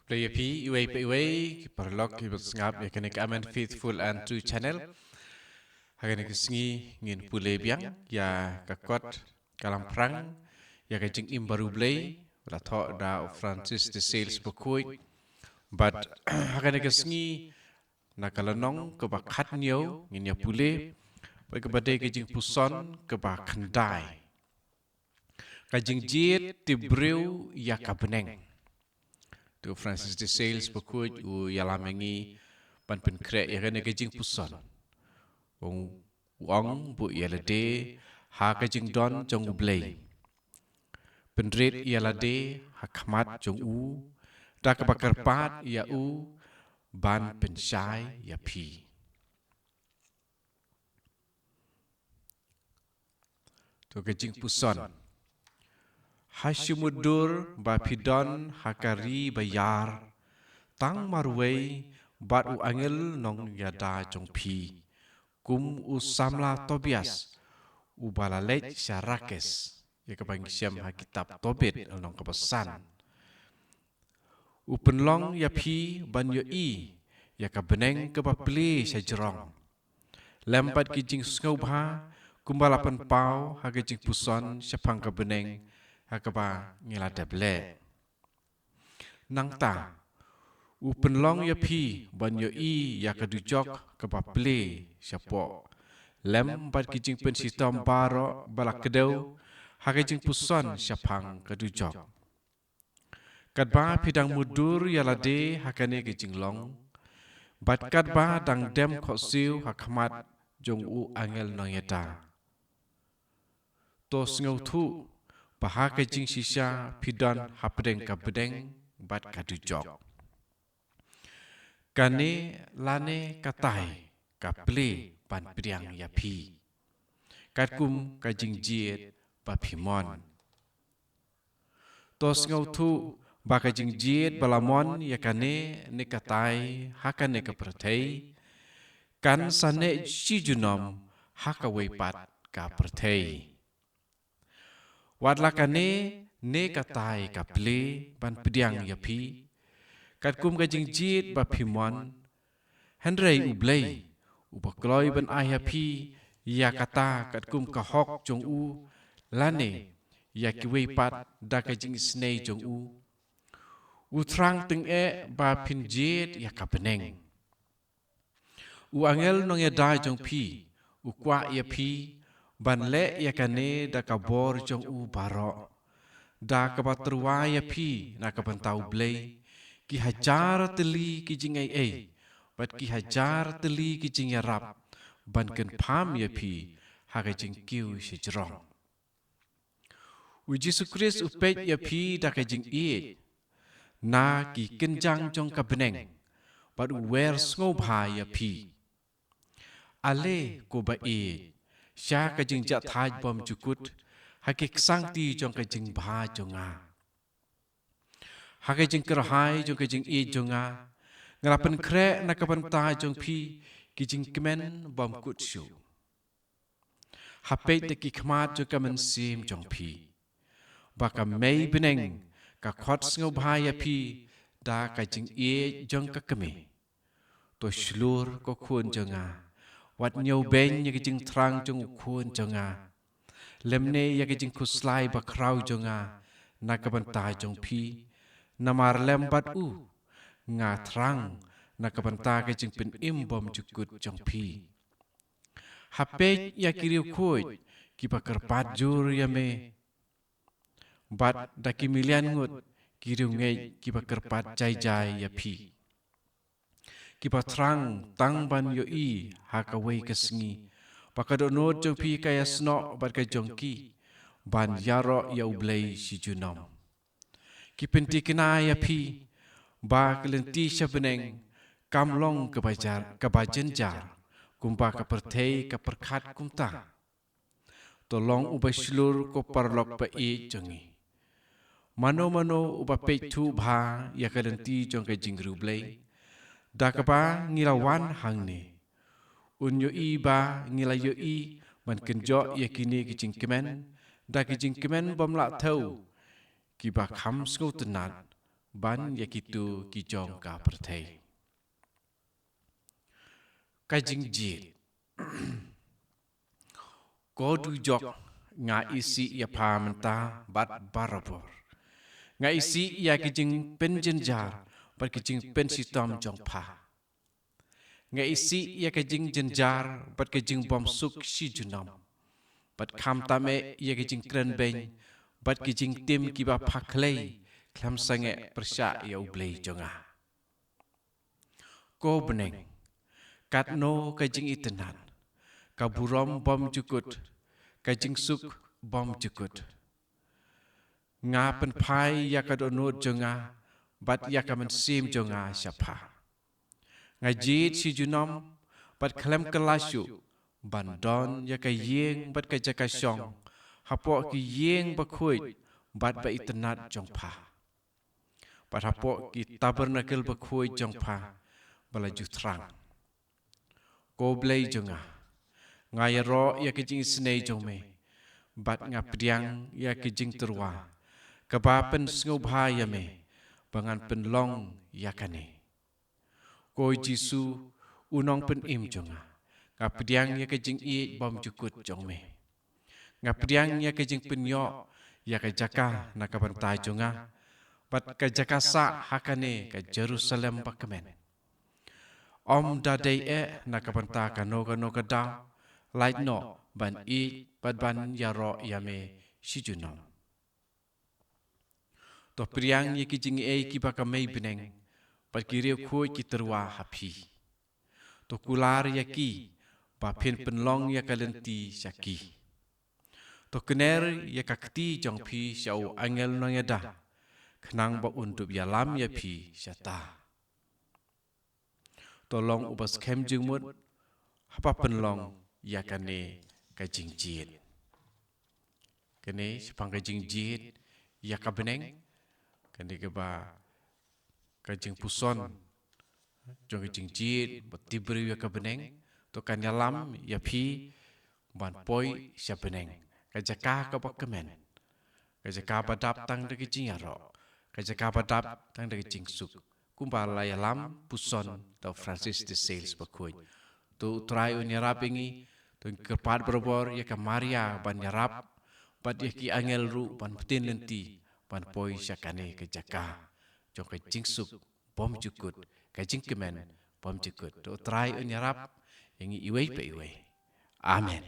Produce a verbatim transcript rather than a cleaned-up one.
Khublei ïa phi iwei pa iwei ki paralok kiba sngap ïa kane ka Amen Faithful and True Channel. Ha kane ka sngi ngin pule biang ïa ka kot ka Lamphrang ïa ka Jingim Bariewblei, ba la thoh da u Francis de Sales Bakhuid. Bad ha kane ka sngi, na ka lynnong kaba khathynñiew, ngin ïa pule bad kaba dei ka jingpuson kaba khyndai: Ka jingjied tip briew ïa ka bneng. Te u Francis de Sales Bakhuid u ïalam ïa ngi ban pynkhreh ïa kane ka jingpuson. U ong, u ong, buh ïa lade ha ka jingdon jong U Blei. Pynrit ïa lade ha khmat jong u, da kaba kyrpad ïa u ban pynshai ïa phi. To ka jingpuson. Ha shi mutdur ba phi don ha ka ri ba ïar, tang marwei bad u angel nongïada jong phi, kum u samla Tobias, uba la leit sha Rakes. Ïa kaba ngi shem ha kitab Tobit, lynnong kaba san. U pynlong ïa phi ban ïohi ïa ka bneng kaba plie sha jrong, lem bad ki jingsngewbha kumba la pynpaw ha ka jingpuson shaphang ka bneng ha kaba ngi la dep leh. Nangta, u pynlong ïa phi ban ïohi ïa ka dujok kaba plie shapoh, lem bad ki jingpynshitom baroh ba la kdew ha ka jingpuson shaphang ka dujok. Katba phi dang mutdur ïa lade ha kane ka jinglong, bad katba dang dem khohsiew ha khmat jong u angel nongïada, to sngewthuh ba ha ka jingshisha phi don hapdeng ka bneng bad ka dujok. Kane lane katai ka plie ban pdiang ïa phi, katkum ka jingjied ba phi mon. To sngewthuh ba ka jingjied ba la mon ïa kane ne katai ha kane ka pyrthei, kan sa neh shi junom ha kawei pat ka pyrthei. Wat la kane ne katai ka plie ban pdiang ïa phi, katkum ka jingjied ba phi mon, hynrei U Blei, uba kloi ban ai ïa phi ïa kata katkum ka hok jong u, lane ïa kiwei pat da ka jingisynei jong u, u thrang tyngeh ba phin jied ïa ka bneng. U angel nongïada jong phi u kwah ïa phi ban leh ïa kane da ka bor jong u baroh, da kaba tyrwa ïa phi na ka bynta U Blei ki hajar tylli ki jingaiei bad ki hajar tylli ki jingïarap ban kynpham ïa phi ha ka jingkiew shajrong. U Jisu Khrist u peit ïa phi da ka jingïeit na ki kynjang jong ka bneng, bad u wer sngewbha ïa phi. Ale ko ba ïeit, sha ka jingjahthait bymjukut ha ki ksangti jong ka jingbha jong nga. Ha ka jingkyrhai jong ka jingïeit jong nga, nga la pynkhreh na ka bynta jong phi ki jingkmen bymkut shuh. Ha peit da ki khmat jong ka mynsiem jong phi, ba ka mei bneng ka khot sngewbha ïa phi da ka jingïeit jong ka kmie. To shlur ko khun jong nga, wat ñiewbeiñ ïa ka jingthrang jong u khun jong nga, lymne ïa ka jingkhuslai bakhraw jong nga na ka bynta jong phi, namar lem bad u nga thrang na ka bynta ka jingpynim bymjukut jong phi. Ha peit ïa ki riewkhuid kiba kyrpad jur ïa me, bad da ki million ngut ki riewngeit kiba kyrpad jai jai ïa phi, kiba thrang tang ban ïohi ha kawei ka sngi ba ka dohnud jong phi ka ïasnoh bad ka jong ki, ban ïaroh ïa U Blei shi junom. Ki pynthikna ïa phi ba ka lynti sha bneng kam long kaba jar, kaba jynjar kumba ka pyrthei ka pyrkhat kumta. To long uba shlur ko paralok ba ïeit jong ngi. Mano mano uba peit thuh bha ïa ka lynti jong ka jingriewblei, da kaba ngi la wan hangne, un ïohi ba ngi la ïohi ban kynjoh ïa kine ki jingkmen da ki jingkmen bym lah thew kiba kham sngewtynnat, ban ïa kito ki jong ka pyrthei. Ka jingjied. Ko dujok, nga isih ïa pha mynta bad barabor. Nga isih ïa ki jingpynjynjar bad ki jingpynshitom jong pha. Nga isih ïa ka jingjynjar bad ka jingbymsuk shi junom, bad khamtam eh ïa ka jingkren beiñ bad ki jingtim kiba pha khlei khlem sangeh pyrshah ïa U Blei jong nga. Ko bneng, katno ka jingitynnad, ka burom bymjukut, ka jingsuk bymjukut. Nga pynphai ïa ka dohnud jong nga bad ïa ka mynsiem jong nga sha pha. Nga jied shi junom bad khlem kylla shuh ban don ïa ka ïing bad ka jaka shong hapoh ki ïing bakhuid bad ba itynnad jong pha, bad hapoh ki tabernacle bakhuid jong pha ba la ju thrang. Ko Blei jong nga, nga ïaroh ïa ka jingisynei jong me, bad nga pdiang ïa ka jingtyrwa kaba pynsngewbha ïa me ba ngan pynlong ïa kane. Ko Jisu, U Nongpynim jong nga, nga pdiang ïa ka jingïeit bymjukut jong me. Nga pdiang ïa ka jingpynïoh ïa ka jaka na ka bynta jong nga bad ka jaka sah ha kane ka Jerusalem bakmen. Ym da dei eh na ka bynta kano kano ka daw, lait noh ban ïeit bad ban ïaroh ïa me shi junom. To pdiang ïa ki jingaiei kiba ka mei bneng bad ki riewkhuid ki tyrwa ha phi. To kular ïa ki ba phin pynlong ïa ka lynti sha ki. To kner ïa ka kti jong phi sha u angel nongïada, khnang ba un dup ïalam ïa phi shata. To long uba skhem jingmut haba pynlong ïa kane ka jingjied. Kane shaphang ka jingjied ïa ka bneng, kane kaba ka jingpuson jong ka jingjied ba tip briew ïa ka bneng, to kan ïalam ïa phi ban poi sha bneng, ka jaka kaba kmen, ka jaka ba dap tang da ka jingïaroh, ka jaka ba dap tang da ka jingsuk, kumba la ïalam puson da u Francis de Sales bakhuid. To U Trai un ïarap ïa ngi, to ngi kyrpad barabor ïa ka Maria ban ïarap bad ïa ki angel ruh ban btin lynti ban poi sha kane ka jaka jong ka jingsuk bymjukut, ka jingkmen bymjukut. To U Trai un ïarap ïa ngi iwei pa iwei. Amen.